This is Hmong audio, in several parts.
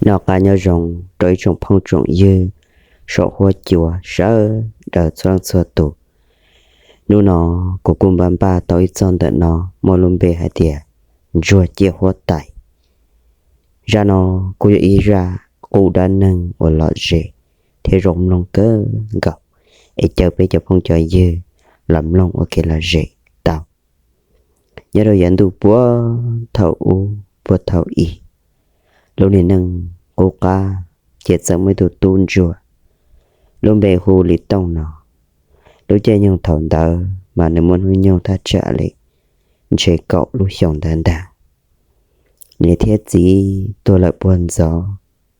Noj qab nyob zoo rau ib tsoom phooj tsoom ywg saum huab cua sawv daws txhua leej txhua tus. Hnub no kuv kuj npaj npaj tau ib txoj ntawm no muaj lub npe hais tias ntsuag ciaj huab tais. Zaj no kuj yog ib zaj qub dab neeg uas lom zem thiab zoo mloog kawg nkaus, es caw peb cov phooj cov ywg los mloog ua kev lom zem tau. Nyob rau yav ntuj puag thaum ub puag thaum i, lub niag neej qub qab ces txawm muaj ib tug tub ntsuag lub npe hu li Tooj no. Lub caij nyoog thaum ntawd mas nws muaj hnub nyoog thaj tsam li ntshe kaum lub xyoos ntawd ntag. Niam thiab txiv tuag lawm puag ntxov,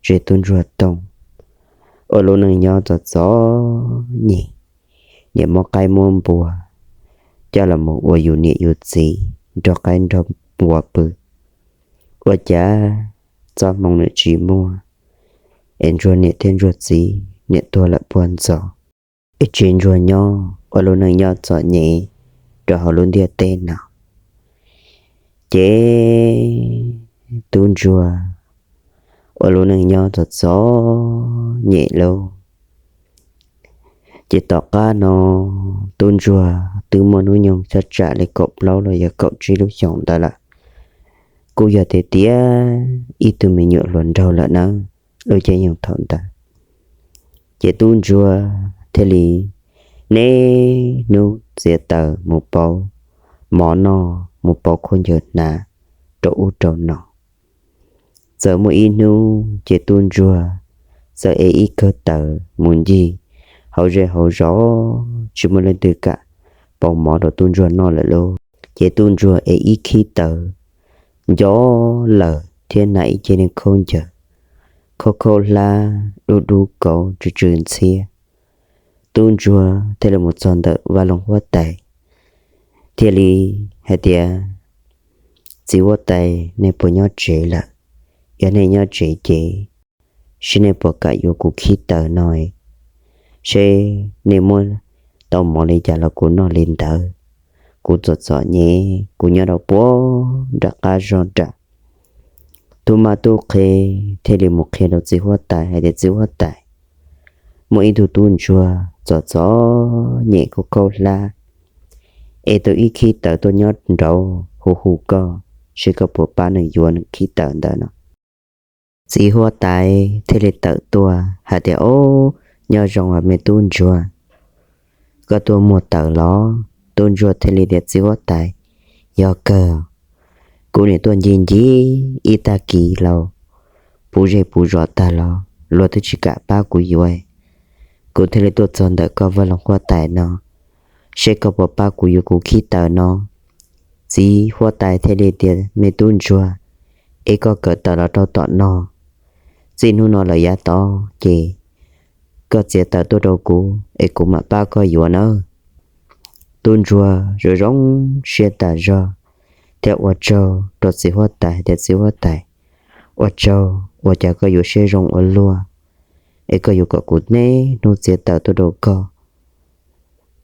tseg tub ntsuag Tooj ua lub neej nyob txom txom nyem, niam muab qaib muab npua coj los mus ua yus niam yus txiv nrog qaib nrog npua pw. Ua cas txoj hmoo nws tsis muaj, es ntsuag niam thiab ntsuag txiv niam tuag lawm puag ntxov, es tseg ntsuag nyob ua lub neej nyob txom nyem rau hauv lub ntiaj teb no. Ces tub ntsuag ua lub neej nyob txom txom nyem lauj. Ces tom qab no tub ntsuag twb muaj hnub nyoog thaj tsam li kaum plaub los yog kaum tsib lub xyoos ntawd lawm, kuj yog tias tiav ib tug me nyuam hluas nraug lawm nawb. Lub caij nyoog thaum ntawd ces tub ntsuag thiaj li niaj hnub txiav taws mus pauv mov noj, mus pauv khaub ncaws hnav rau ub rau no. Txawm muaj ib hnub ces tub ntsuag txawm ev ib kawm taws mus ncig hauv zej hauv zos, tsis muaj leej twg kam pauv mov rau tub ntsuag noj lawm lauj. Ces tub ntsuag ev ib khib taws nco lawm thiab hnav ib cev niag khaub ncaws khaub khaub hlab dub dub kauv tsw tsw ntxhiab. Tub ntsuag thiaj li mus txog ntawm vaj loog huab tais, thiaj li hais tias, Txiv huab tais, nej puas nyob tsev lawm? Yog nej nyob tsev ces seb nej puas kam yuav kuv khib taws no, seb nej muab tau mov li cas los kuv noj li ntawd. Kuv txom txom nyem, kuv nyob rau puag nram qab zog nram. Tub mab tub qhe thiaj li mus qhia rau txiv huab tais hais tias, Txiv huab tais, muaj ib tug tub ntsuag txom txom nyem khaub khaub hlab, ev tau ib khib taws tuaj nyob nraud hu hu koj, seb koj puas pab nws yuav nws khib taws ntawd no. Txiv huab tais thiaj li tawm tuaj hais tias, Ob, nyob zoo os me tub ntsuag, koj tuaj muag taws los? Tub ntsuag thiaj li tias, Txiv huab tais, yog kawg, kuv nim tuaj ncig ncig ib tag kis los puv zej puv zos tag los luag twb tsis kam pab kuv yuav, kuv thiaj li tuaj txog ntawm koj vaj loog huab tais no, seb koj puas pab kuv yuav kuv khib taws no. Txiv huab tais thiaj li tias, Me tub ntsuag, es koj kawm taws los rau tom no, txij hnub no lawm yav tod ces koj txiav taws tuaj rau kuv es kuv mam pab koj yuav nawb. Tub ntsuag zoo zoo siab tas zog thiab ua tsaug rau txiv huab tais tias, Txiv huab tais, ua tsaug uas cas koj yuav siab zoo ua luaj, es koj yuav kom kuv niaj hnub txiav taws tuaj rau koj.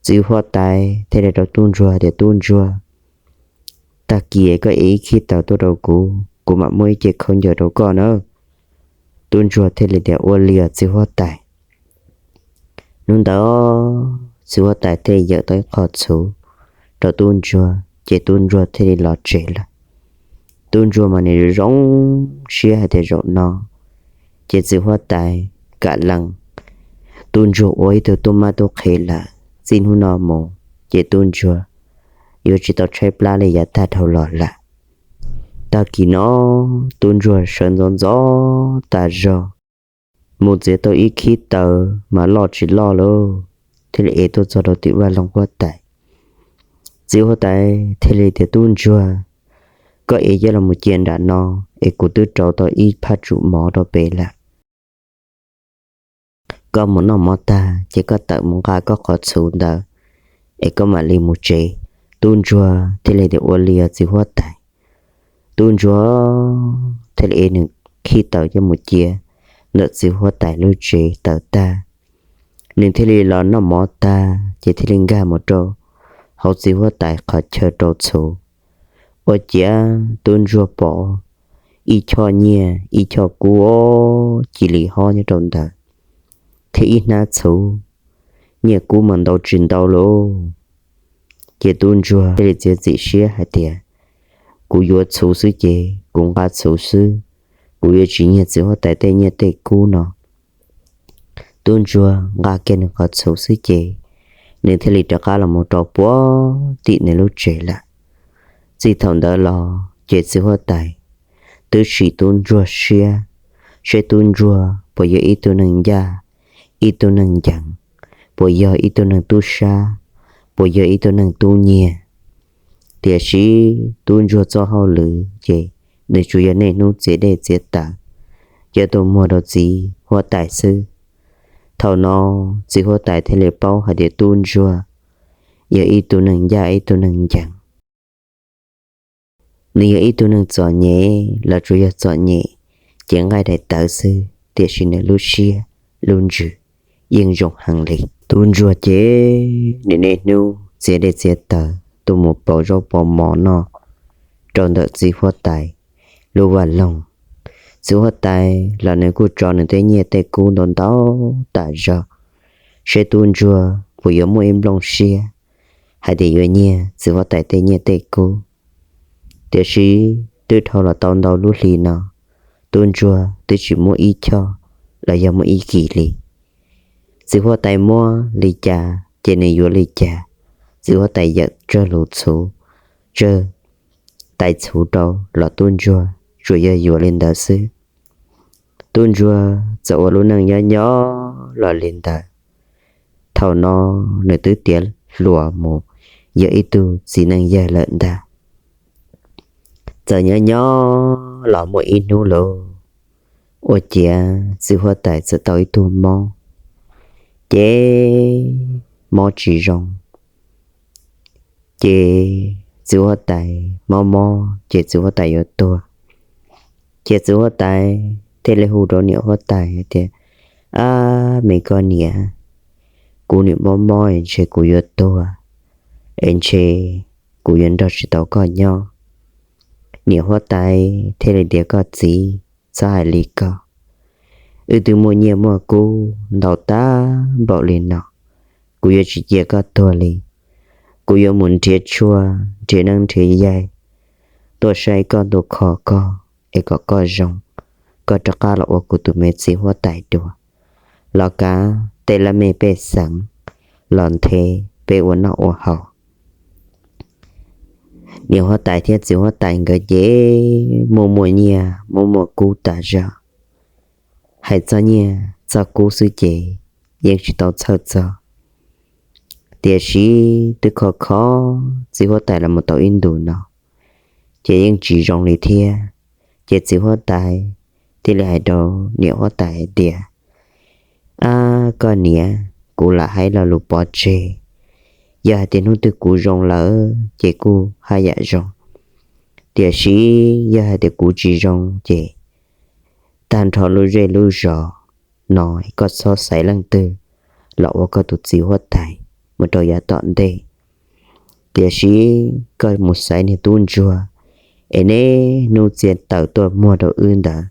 Txiv huab tais thiaj li rau tub ntsuag tias, Tub ntsuag, tag kis koj ev ib khib taws tuaj rau kuv, kuv mam muab ib ce khaub ncaws rau koj nawb. Tub ntsuag thiaj li tias, Ua li os txiv huab tais. Hnub ntawd txiv huab tais thiaj li yawm tau ib qho txhuv rau tub ntsuag ces tub ntsuag thiaj li los tsev lawm. Tub ntsuag mas nws zoo zoo siab hais tias zaum no ces txiv huab tais kam lees tub ntsuag ua ib tug tub mab tub qhe lawm, txij hnub no mus ces tub ntsuag yuav tsis tau tshaib plab li yav tag dhau los lawm. Tag kis no tub ntsuag sawv ntxov ntxov tas zog mus txiav tau ib khib taws mas loj tsis loj lauj, thiaj li ev tuaj txog rau tim vaj loog huab tais. Txiv huab tais thiaj li tias, Tub ntsuag, koj ev coj los mus cia nram no es kuv twb rauv tau ib phaj tsum mov rau pem lawm. Koj mus noj mov tag ces koj tawm mus nqa koj qhov txhuv ntawd es koj mam li mus tsev. Tub ntsuag thiaj li tias, Ua li os txiv huab tais. Tub ntsuag thiaj li ev nws khib taws coj mus cia ntawm txiv huab tais lub tsev taws tag, nws thiaj li los noj mov tag ces thiaj li nkag mus rau hauv txiv huab tais qhov chaw rau txhuv. Ua ciav tub ntsuag pom ib choj nyiaj ib choj kub cia li hob nyob rau ntawd, thiab ib hnab txhuv, nyiaj kub mas ntau tsis ntau lauj. Ces tub ntsuag thiaj li txiav txim siab hais tias, kuv yuav txhuv xwb ces kuv nqa txhuv xwb, kuv yuav tsis nyiag txiv huab tais tej nyiaj tej kub no. Tub ntsuag nqa kiag nws qhov txhuv xwb ces nws thiaj li rov qab los mus rau puag tim nws lub tsev lawm. Txij thaum ntawd los ces txiv huab tais twb sim tub ntsuag siab, saib tub ntsuag puas yog ib tug neeg ncaj, ib tug neeg ncees, puas yog ib tug neeg tub sab, puas yog ib tug neeg tub nyiag. Tiam sis tub ntsuag txoj hauj lwm ces nws tsuas yog niaj hnub txiav dej txiav taws, coj tuaj muag rau txiv huab tais xwb. Thaum no txiv huab tais thiaj li paub hais tias tub ntsuag yog ib tug neeg ncaj ib tug neeg ncees. Nws yog ib tug neeg txom nyem los tsuas yog txom nyem cev nqaij daim tawv xwb, tiam sis nws lub siab lub ntsws yeej zoo heev li. Tub ntsuag ces nws niaj hnub txiav dej txiav taws tuaj mus pauv zaub pauv mov noj rau ntawm txiv huab tais lub vaj loog. Txiv huab tais los nws kuj tso nws tej nyiaj tej kub ntau ntau tas zog, saib tub ntsuag puas yuav muaj ib nplooj siab hais tias yuav nyiag txiv huab tais tej nyiaj tej kub. Tiam sis twb dhau los tau ntau lub hlis no, tub ntsuag twb tsis muaj ib choj los yog muaj ib kis li. Txiv huab tais muab li cas ces nws yuav li cas. Txiv huab tais yawm tsawg lus txhuv, tsawg tais txhuv rau los tub ntsuag tsuas yog yuav li ntawd xwb. Tub ntsuag txawm ua lub neej nyob nyob los li ntawd. Thaum no nws twb tiav hluas mus yog ib tug txiv neej yawg lawm ntag. Txawm nyob nyob los muaj ib hnub lauj, ua ciav txiv huab tais txawm tau ib tug mob, ces mob tsis zoo, ces txiv huab tais mob mob ces txiv huab tais yuav tuag. Ces txiv huab tais thiaj li hu rau niam huab tais hais tias, ab me koj niam, kuv niam mob mob es ntshe kuv yuav tuag, es ntshe kuv yuav nrog tsis tau koj nyob. Niam huab tais thiaj li tias, koj txiv, txhob hais li ko, wb twb muaj nyiaj muaj kub ntau tag npaum li no, kuv yuav tsis cia koj tuag li. Kuv yuav mus nrhiav tshuaj nrhiav neeb nrhiav yaig tuaj saib koj ntua kho koj es kom koj zoo, koj rov qab los ua kuv tus me txiv huab tais dua, los kav tej laj mej pej xeem los nthe peb ua noj ua haus. Niam huab tais thiab txiv huab tais nkawd ces muaj muaj nyiaj muaj muaj kub tas zog. Hais txog nyiaj txog kub xwb ces yeej tsis tau txhawj txog. Tiam sis twb kho kho txiv huab tais los mus tau ib ntus no, ces yeej tsis zoo li thiab. Ces txiv huab tais thiaj li hais rau niam huab tais hais tias, ab koj niam, kuv lam hais lo lus pov tseg. Yog hais tias hnub twg kuv zoo lawm ces kuj haj yam zoo, tiam sis yog hais tias kuv tsis zoo ces tag nrho lub zej lub zos no koj txhob xaiv leej twg los ua koj tus txiv huab tais mus rau yav tom ntej. Tiam sis koj mus xaiv niag tub ntsuag es niaj hnub txiav taws tuaj muag rau wb ntawd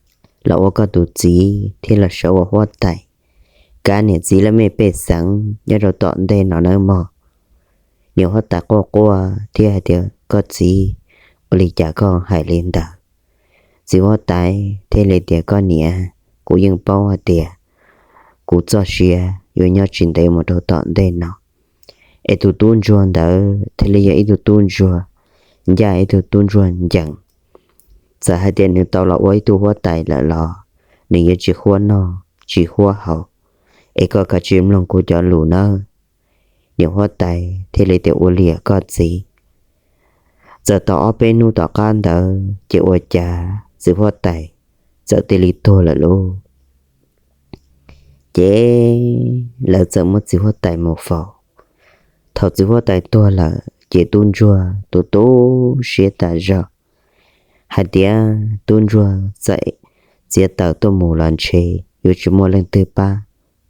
los ua koj tus txiv thiab los sawv ua huab tais, kav niam txiv laj mej pej xeem nyob rau tom ntej no nawb mog. Niam huab tais quaj quaj thiab hais tias, koj txiv, ua li cas koj hais li ntawd? Txiv huab tais thiaj li tias, koj niam, kuv yeej paub hais tias kuv txoj sia yuav nyob tsis ntev mus rau tom ntej no, es tus tub ntsuag ntawd thiaj li yog ib tug tub ntsuag ncaj, ib tug tub ntsuag ncees. Txawm hais tias nws tau los ua ib tug huab tais lawm los nws yuav tsis huab noj tsis huab haus, es koj kav tsij mloog kuv cov lus nawb. Niam huab tais thiaj li tias, ua li koj txiv. Txawm tau ob peb hnub tom qab ntawd ces ua cas txiv huab tais txawm cia li tuag lawm lauj. Ces lawv txawm muab txiv huab tais mus faus. Thaum txiv huab tais tuag lawm ces tub ntsuag tu tu siab tas zog hais tias tub ntsuag txawm txiav taws tuaj mus los ntshe yuav tsis muaj leej twg pab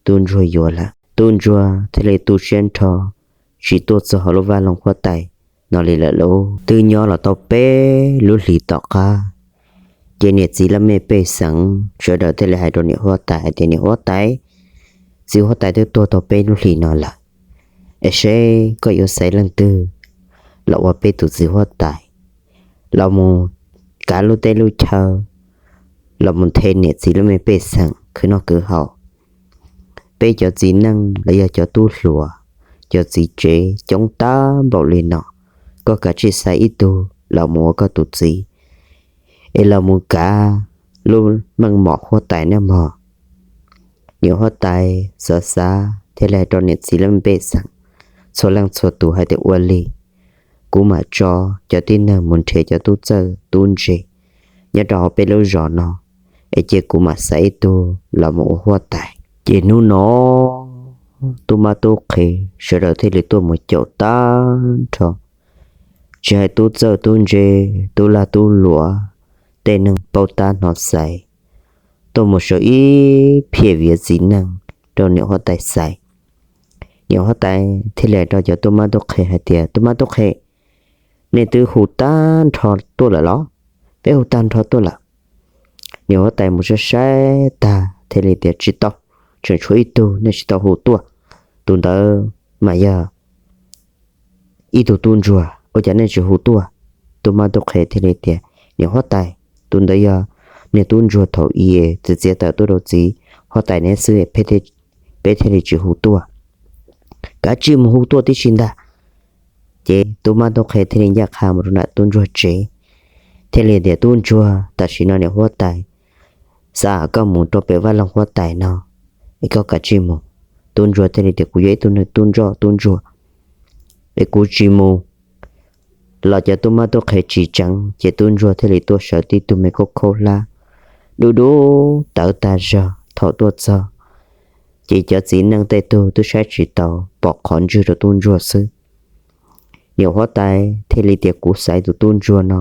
tub ntsuag yuav lawm. Tub ntsuag thiaj li tu siab nrho tsis tuaj txog hauv lub vaj loog huab tais no li lawm lauj. Twb nyob los tau peb lub hlis tom qab, Ces niam txiv laj mej pej xeem sawv daws thiaj li hais rau niam huab tais hais tias, Niam huab tais, txiv huab tais twb tuag tau peb lub hlis no lawm, es seb koj yuav xaiv leej twg los ua peb tus txiv huab tais, los mus kav lub teb lub chaw, los mus nthe niam txiv laj mej pej xeem khwv noj khwv haus. Peb cov txiv neej los yog cov tub hluas, cov txiv tsev coob tag npaum li no, koj kav tsij xaiv ib tug los mus ua koj tus txiv, es los mus kav lub meej mom huab tais nawb mog. Niam huab tais xav xav thiaj li hais rau niam txiv laj mej pej xeem txhua leej txhua tus hais tias, Ua li, kuv mam tso cov tib neeg mus nrhiav cov tub txawj tub ntse nyob rau hauv peb lub zos no, es cia kuv mam xaiv ib tug los mus ua huab tais. Ces hnub no tub mab tub qhe sawv daws thiaj li tuaj mus caum tag nrho, tsis hais tub txawj tub ntse, tub lag tub luam, tej neeg paub tab hnov xaiv, tuaj mus sau ib phiaj viav txiv neej rau niam huab tais xaiv. Niam huab tais thiaj li hais rau cov tub mab tub qhe hais tias, Tub mab tub qhe, nej twb hu tag nrho tuaj lawm los? Peb hu tag nrho tuaj lawm. Niam huab tais mus saib saib tag thiaj li tias, Tsis tau, tseem tshuav ib tug nej tsis tau hu tuaj, tus ntawd mas yog ib tug tub ntsuag, ua cas nej tsis hu tuaj? Tub mab tub qhe thiaj li tias, Niam huab tais, tus ntawd yog niag tub ntsuag thaum i txiav tawm tuaj rau txiv huab tais neb xwb, peb thiaj li tsis hu tuaj. Kav tsij mus hu tuaj tib si ntag. Ces tub mab tub qhe thiaj li ncaj qha mus rau nram tub ntsuag tsev, thiaj li tias, Tub ntsuag, tam sim no niam huab tais xa koj mus rau pem vaj loog huab tais no, es koj kav tsij mus. Tub ntsuag thiaj li tias, Kuv yog ib tug neeg tub ntsoj tub ntsuag, es kuv tsis mus. Los cov tub mab tub qhe tsis tseev, ces tub ntsuag thiaj li tuaj sawv tib tug me khaub khaub hlab dub dub tawv tag zog. Thaum tuaj txog, ces cov txiv neej tej tug twb saib tsis taus, pom qhov ntswg rau tub ntsuag xwb. Niam huab tais thiaj li tias, Kuv xaiv tus tub ntsuag no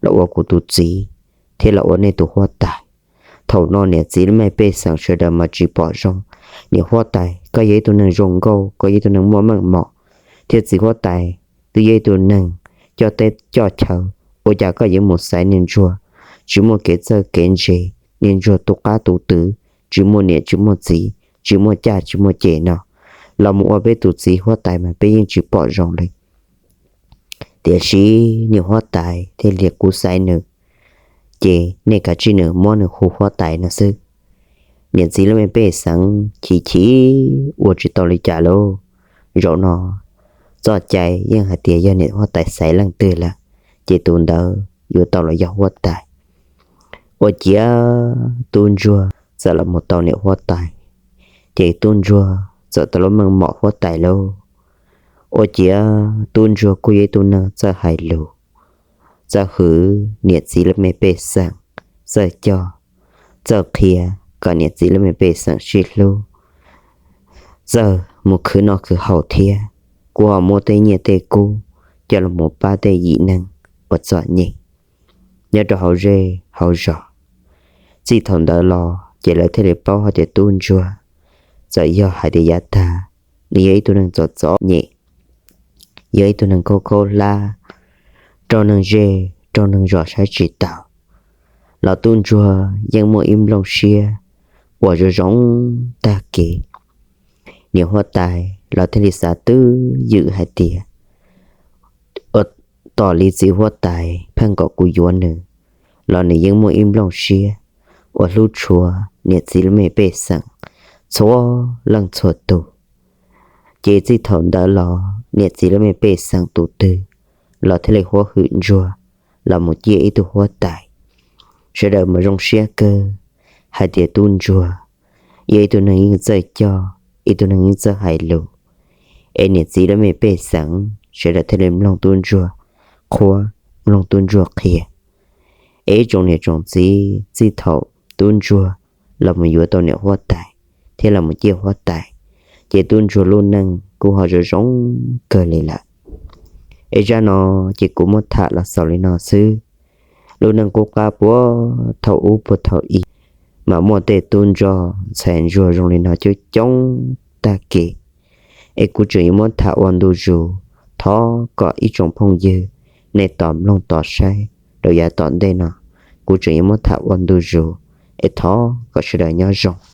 los ua kuv tus txiv thiab los ua nej tus huab tais. Thaum no niam txiv laj mej pej xeem sawv daws mas tsis pom zoo. Niam huab tais, koj yog ib tug neeg zoo nkauj, koj yog ib tug neeg muaj meej mom, thiab txiv huab tais twb yog ib tug neeg coj teb coj chaw, ua cas koj yuav mus xaiv niag ntsuag tsis muaj kev txawj kev ntse, niag ntsuag tu qab tu twv, tsis muaj niam tsis muaj txiv, tsis muaj caj tsis muaj ces no los mus ua peb tus txiv huab tais mas peb yeej tsis pom zoo li. Tiam sis niam huab tais thiaj li tias, Kuv xaiv nws, ces nej kav tsij nws muab nws hu huab tais no xwb. Niam txiv laj mej pej xeem chim chim ua tsis tau li cas lauj. Zaum no txoj cai yeej hais tias yog niam huab tais xaiv leej twg lawm, ces tus ntawd yuav tau los yog huab tais. Ua ciav tub ntsuag txawm los mus tau niam huab tais, ces tub ntsuag txawm tau lub meej mom huab tais lauj. Ua ciav tub ntsuag kuj yog ib tug neeg txawj hais lus, txawj hwm niam txiv laj mej pej xeem, txawj coj, txawj qhia kom niam txiv laj mej pej xeem sib hlub, txawj mus khwv noj khwv haus thiab. Kuj ho muab tej nyiaj tej kub coj los mus pab tej yim neeg uas txom nyem nyob rau hauv zej hauv zos. Txij thaum ntawd los ces lawv thiaj li paub hais tias tub ntsuag txawm yog hais tias yav tag nws yog ib tug neeg txom txom nyem, yog ib tug neeg khaub khaub hlab, raug neeg zej raug neeg zos saib tsis taus, los tub ntsuag yeej muaj ib nplooj siab uas zoo zoo tag kev. Niam huab tais los thiaj li xav twj ywm hais tias, ua tom li txiv huab tais pheej kom kuv yuav nws, los nws yeej muaj ib nplooj siab uas hlub tshua niam txiv laj mej pej xeem txhua leej txhua tus. Ces txij thaum ntawd los niam txiv laj mej pej xeem tus twg los thiaj li huab hwm ntsuag los mus ciaj ib tug huab tais. Sawv daws mas zoo siab kawg hais tias tub ntsuag yog ib tug neeg yeej txawj coj, ib tug neeg yeej txawj hais lus, es niam txiv laj mej pej xeem sawv daws thiaj li mloog tub ntsuag qhuab, mloog tub ntsuag qhia. Es ib tsoom niam tsoom txiv, txij thaum tub ntsuag los mus yuav tau niam huab tais thiab los mus ciaj huab tais, ces tub ntsuag lub neej kuj ho zoo zoo kawg li lawm. Es zaj no ces kuv muab tham los xaus li no xwb. Lub neej qub qab puag thaum ub puag thaum i, mas muaj tej tub ntsoj ntxhais ntsuag zoo li no coob coob tag kev. Es kuv tseem yuav muab tham ua ntu zus, thov kom ib tsoom phooj ywg nej tos mloog tos saib rau yav tom ntej no kuv tseem yuav muab tham ua ntu zus, es thov kom sawv daws nyob zoo.